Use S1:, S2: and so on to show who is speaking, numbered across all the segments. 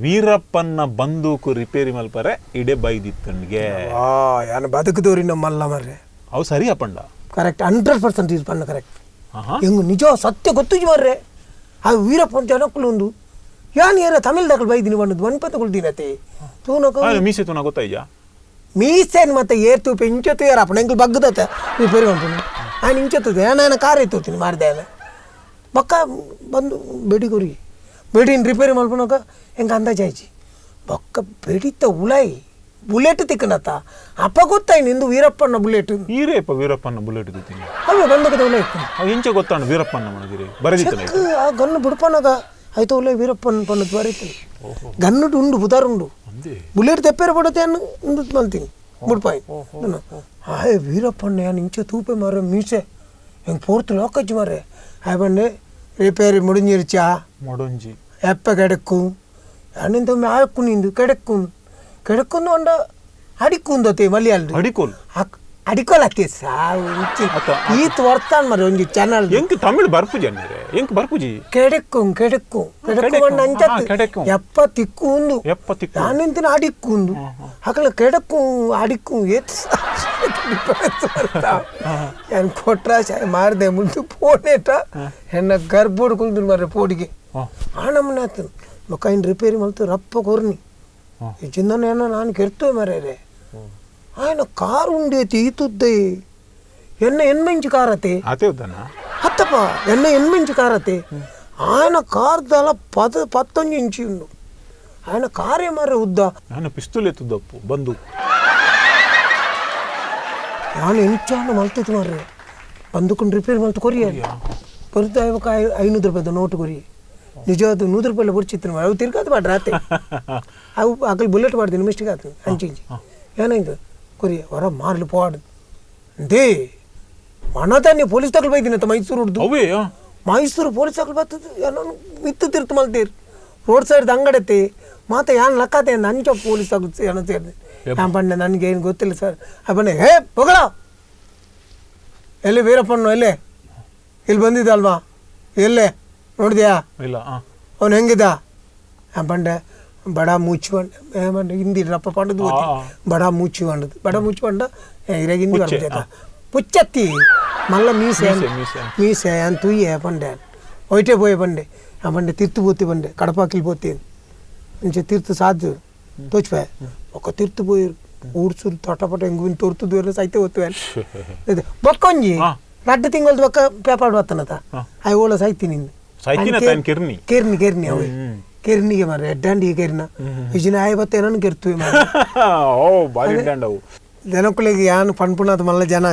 S1: ವೀರಪ್ಪನ ಬಂದೂಕು ರಿಪೇರಿ ಮಲ್ಪರೆ ಇಡೆ ಬೈದಿತ್ತನ್ಗೆ.
S2: ಆ ಯಾನ್ ಬದುಕುದೋರಿ ನಮ್ಮಲ್ಲ ಮರ್ರೆ.
S1: ಅವು ಸರಿ ಅಪ್ಪಂಡ.
S2: ಕರೆಕ್ಟ್, 100% ಇದು ಪಣ್ಣ ಕರೆಕ್ಟ್.
S1: ಆಹಾ.
S2: ಎಂಗು ನಿಜ ಸತ್ಯ ಗೊತ್ತುಜಿ ಮರ್ರೆ. ಆ ವೀರಪ್ಪನ ಜನಕ್ಕಲು ಉಂದು ಯಾನ್ ಏರ ತಮಿಳ್ ದಕಲ್ ಬೈದಿನಿ ಪಂಡದು ಮನ್ಪತ ಕುಲ್ದಿನತೆ ತೂನಕ.
S1: ಮೀಸೆ ತೂನ ಗೊತ್ತಾಯ್ಯಾ?
S2: ಮೀಸೆನ್ ಮತ್ತೆ ಏರ್ ತೂಪೆ ಇಂಚೊತ್ತು ಏರ್ ಅಪ್ಪಣ ಎಂಕುಲು ಬಗ್ಗದತ್ತ ರಿಪೇರಿ ಮಲ್ಪುನು. ಆಯ್ನ ಇಂಚೊತ್ತದ ನಾನು ಕಾರ್ ಎತ್ತೋತೀನಿ ಮಾರ್ದೆ ಬೊಕ್ಕ ಬಂದು ಬೆಡಿ ಕೊರಿ ಬೆಡಿನ ರಿಪೇರಿ ಮಲ್ಪುನಕ ಎಂಕ್ ಅಂದಾಜು ಆಯ್ಚಿ. ಬೊಕ್ಕ ಬೆಡಿತ ಉಲಾಯಿ ಬುಲೆಟ್ ತಿಕ್ಕನತ್ತ ಅಪ್ಪ ಗೊತ್ತಾಯ್ ನಿಂದು ವೀರಪ್ಪನ ಬುಲೆಟ್.
S1: ಈರೇಪ ವೀರಪ್ಪನ ಬುಲೆಟ್ ತಿಂತೀನಿ.
S2: ಅವೇ ಬಂದಕದ ಉಲಾಯಿ ಇತ್ತು.
S1: ಅವು ಇಂಚ ಗೊತ್ತಾಣ ವೀರಪ್ಪನ ಮನದಿರಿ ಬರದಿತ್ತನ.
S2: ಚೆಕ್ ಆ ಗನ್ನು ಬುಡ್ಪನಗ ಆಯ್ತು ಉಲಾಯಿ ವೀರಪ್ಪನ ಪನ್ನದು ಬರೀತೀನಿ. ಗನ್ನುಡು ಉಂಡು ಬುದಾರುಂಡು
S1: ಅಂದೇ
S2: ಬುಲೆಟ್ ತೆಪ್ಪೇರ ಪಡತೆ ಅನ್ನು ಉಂದು ಮಲ್ತೀನಿ ಬುಡ್ಪಾಯಿ. ಆಯ್ ವೀರಪ್ಪಣ್ಣ ಯಾನ್ ಇಂಚ ತೂಪೆ ಮಾರೆ ಮೀಸೆ ಹೆಂಗೆ ಪೋರ್ತು ಲೋಕಜ್ಜಿ ಮಾರೆ. ಆಯ್ ಬಂಡೆ ರಿಪೇರಿ ಮುಡಿಂಜಿರ್ಚಾ
S1: ಮೊಡೊಂಜಿ
S2: ಎಪ್ಪ ಕೆಡಕ್ಕು ಅಣ್ಣಿಂದ ಆಯಕ್ಕು ನಿಂದು ಕೆಡಕ್ಕು ಕೆಡಕ್ಕೊಂದು ಅಂಡ ಅಡಿಕ್ಕುಂದತೆ ಮಲಯಾಳ
S1: ಅಡಿಕೋಲ್
S2: ಅಡಿಕೋಲ್ ಅತ್ತೆ ಸಾವು
S1: ಅತ್ತ.
S2: ಈತ್ ವರ್ತಾನ್ ಮರೆ ಒಂಜಿ ಚಾನಲ್.
S1: ಎಂಕ್ ತಮಿಳ್ ಬರ್ಪುಜಿ ಅನ್ನರೆ ಎಂಕ್ ಬರ್ಪುಜಿ.
S2: ಕೆಡಕ್ಕು ಕೆಡಕ್ಕು ಕೆಡಕ್ಕು ಬಂಡ ಅಂಚತ್ತು
S1: ಕೆಡಕ್ಕು.
S2: ಎಪ್ಪ ತಿಕ್ಕು ಉಂದು
S1: ಎಪ್ಪ ತಿಕ್ಕು.
S2: ನಾನಿಂತಿನ ಅಡಿಕ್ಕುಂದು ಅಕಲ ಕೆಡಕ್ಕು ಅಡಿಕ್ಕು ಏತ್ ಯಾನ್ ಕೊಟ್ರ ಮಾರ್ದೆ ಮುಂದೆ ಪೋನೇಟ ಹೆಣ್ಣ ಗರ್ಬೋಡು ಕುಲ್ದು ಮಾರ್ರೆ ಪೋಡಿಗೆ. ಆ ನಮ್ಮನೆ ಆತನು ಬೊಕ್ಕ ಇನ್ನು ರಿಪೇರಿ ಮಲ್ತು ರಪ್ಪ ಕೊರ್ನಿ ಚಿಂದನ ಏನ ನಾನು ಕೆರ್ತುವೆ ಮರ್ರೆ. ఆయన ಕಾರು ఉండేತಿ ಈತುದ್ದೆ ಎನ್ನ ಎನ್ಮೆಂಚು ಕಾರತೆ
S1: ಅದೇ ಉದ್ದಾನ
S2: ಹತ್ತಪ್ಪ ಎನ್ನ ಎನ್ಮೆಂಚು ಕಾರತೆ ఆయన ಕಾರ್ದಲ ಪದ ಪತ್ತೊಂಜಿ ಇಂಚಿ ಉಂಡು ఆయన ಕಾರೇ ಮಾರ್ರೆ ಉದ್ದ.
S1: ನಾನು ಪಿಸ್ತೂಲ್ ಎತ್ತುದಪ್ಪು ಬಂದು
S2: ನಾನು ಎಂಚಾನ ಮಲ್ತಿತ್ತು ಮಾರ್ರೆ ಬಂದುಕೊಂಡು ರಿಪೇರಿ ಮಲ್ತು ಕೊರಿಯ ಕೊರಿತ 500 ರೂಪಾಯಿದ ನೋಟು ಕೊರಿ ನಿಜವಾದ 100 ರೂಪಾಯಿ ಬುಡ್ಚಿತ್ತು ಅವು ತಿರ್ಗಾದು ಮಾಡ್ರಿ ಆತೆ ಅವು ಅಕಲ್ ಬುಲೆಟ್ ಮಾಡ್ತೀನಿ ಮಿಸ್ಟೇಕ್ ಆತು ಅಂಚಿ ಇಂಚಿ ಏನಾಯ್ತು ಕೊರಿ ಹೊರ ಮಾರ್ಲು ಪೋಡು they ಮನತಾನೆ ಪೊಲೀಸ್ ತಗೊಳ್ ಬೈದಿನತ್ತ ಮೈಸೂರು ಹುಡ್ದು.
S1: ಅವೇ
S2: ಮೈಸೂರು ಪೊಲೀಸ್ ತಗೊಳ್ ಬರ್ತದೆ ಏನೋ ಮಿತ್ತು ತಿರ್ತು ಮಲ್ತೀರಿ ರೋಡ್ ಸೈಡ್ ಅಂಗಡತ್ತೆ ಮಾತ ಯಾನ್ ಲಕ್ಕಾತೆ ಅಂಚ ಪೊಲೀಸ್ ತಗೊಳ್ ಏನೋ ಸೇರಿದೆ. ನಾನು ಪಂಡೆ ನನಗೆ ಏನು ಗೊತ್ತಿಲ್ಲ ಸರ್. ಆ ಪಂಡೆ ಹೇ ಪೊಗಳ ಎಲ್ಲಿ ವೀರಪ್ಪಣ್ಣು ಎಲ್ಲೇ ಇಲ್ಲಿ ಬಂದಿದ್ದಲ್ವಾ ಎಲ್ಲೇ ನೋಡಿದ್ಯಾ
S1: ಇಲ್ಲ
S2: ಅವನು ಹೆಂಗಿದ್ದ? ಆ ಪಂಡೆ ಬಡ ಮೂಚಿ ಬಂಡೆ ಹಿಂದಿ ರಪ್ಪ ಪಂಡದು ಬಡ ಮೂಚಿ ಬಂಡದು ಬಡ ಮೂಚಿ ಬಂಡ ಇರಾಗ ಹಿಂದಿ ಬರ್ಬೇಕು ಪುಚ್ಚತ್ತಿ ಮಲ್ಲ ಮೀಸೆ ಮೀಸೆ ಅಂತ ತುಯ್ಯೆ ಪಂಡೆ ಒಯ್ಟೆ ಪೋಯೆ ಬಂಡೆ ಆ ಬಂಡೆ ತಿರ್ತು ಪೋತಿ ಬಂಡೆ ಕಡಪಾಕಿಲ್ ಪೋತಿ ಇಂಚೆ ತಿರ್ತು ಸಾಧ್ಯ ತೋಚ್ಪೆ ಒಕ್ಕ ತಿರ್ತು ಪೋಯಿ ಊಡ್ಸುರು ತಟಪಟ ಹೆಂಗು ತೋರ್ತದ್ದು ಸೈತೆ ಒತ್ತುವೆ ಇದು ಬೊಕ್ಕೊಂಜಿ ರಡ್ಡು ತಿಂಗಳದ್ದು ಬೊಕ್ಕ ಪೇಪರ್ ಬತ್ತನತ ಆಯ್ ಓಲ ಸೈತಿ ನಿಂದು
S1: ಕೆರ್ನಿ
S2: ಕೆರ್ನಿ ಕೆರ್ನಿ ಅವೆ ಕೆರ್ನಿಗೆ ಮಾರ್ರೆ ಎಡ್ಡಾಂಡಿ ಕೆರ್ನ ಇಜಿನ ಆಯ್ ಬತ್ತ ಏನನ್ನು ಕೆರ್ತುವೆ ಮಾರ್ರೆ.
S1: ಓ ಬಾರಿ ಎಡ್ಡಾಂಡ್ ಅವು
S2: ಜನಕ್ಕಳಿಗೆ ಯಾನ್ ಪನ್ಪುನಾತ್ ಮಲ್ಲ ಜನ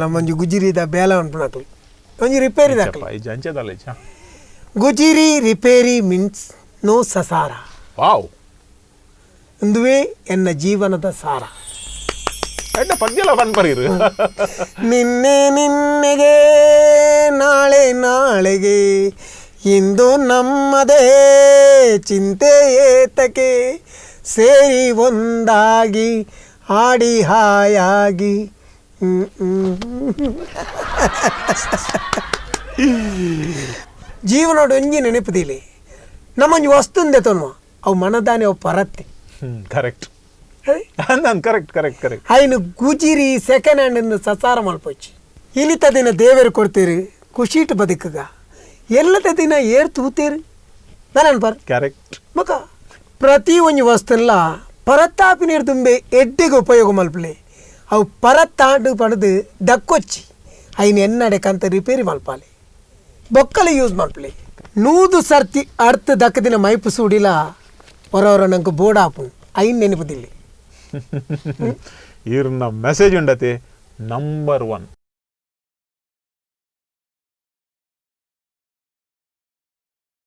S2: ನಮ್ಮೊಂಜಿ ಗುಜಿರಿದ ಬೇಲ ಪನ್ಪುನಾಕ್ಲು ಒಂಜಿ ರಿಪೇರಿ ದಾಕಲು. ಗುಜಿರಿ repair means no ಸಸಾರ.
S1: Wow
S2: ಇಂದುವೇ ಎನ್ನ ಜೀವನದ ಸಾರ.
S1: ಎಡ್ಡ ಪದ್ಯಲ ಪನ್ಪರೀರು.
S2: ನಿನ್ನೆ ನಿನ್ನೆಗೆ ನಾಳೆ ನಾಳೆಗೆ ಇಂದು ನಮ್ಮದೇ ಚಿಂತೆ ಏತಕ್ಕೆ ಸೇರಿ ಒಂದಾಗಿ ಆಡಿ ಹಾಯಾಗಿ. ಜೀವನೋಡು ಒಂಜಿ ನೆನಪುದಿಲ್ಲ ನಮ್ಮೊಂಜಿ ವಸ್ತುಂದೆ ತೊನ್ವ ಅವು ಮನದಾನೆ ಅವು ಪರತ್ತೆ.
S1: Correct correct correct correct.
S2: ಐನು ಗುಜಿರಿ ಸೆಕೆಂಡ್ ಹ್ಯಾಂಡ್ ಸಸಾರ ಮಲ್ಪೊಚ್ಚಿ ಇಲಿತ ದಿನ ದೇವರು ಕೊಡ್ತೀರಿ ಖುಷಿಟ್ ಬದುಕಗ ಎಲ್ಲದ ದಿನ ಏರ್ ತೂತೀರಿ ನಾನು ಪರ್
S1: ಕರೆಕ್ಟ್.
S2: ಮಕ ಪ್ರತಿ ಒಂಜಿ ವಸ್ತುಲ್ಲ ಪರತ್ತಾಪಿನೀರು ತುಂಬೆ ಎಡ್ಡೆಗೆ ಉಪಯೋಗ ಮಲ್ಪಲೆ ಅವು ಪರತ್ತಾಂಡು ಪಡೆದು ದಕ್ಕೊಚ್ಚಿ ಐನು ಎನ್ನಡೆಕಂತ ರಿಪೇರಿ ಮಲ್ಪಾಲೆ ಬೊಕ್ಕಲೆ ಯೂಸ್ ಮಲ್ಪಲೆ ನೂದು ಸರ್ತಿ ಅರ್ಥ ದಕ್ಕದಿನ ಮೈಪು ಸೂಡಿಲ ಹೊರವರ ನಂಗೆ ಬೋರ್ಡ್ ಆಪು ಐನ್ ನೆನಪುದಿಲ್ಲ.
S1: ಈರ್ನ ಮೆಸೇಜ್ ಉಂಡತೆ ನಂಬರ್ 1.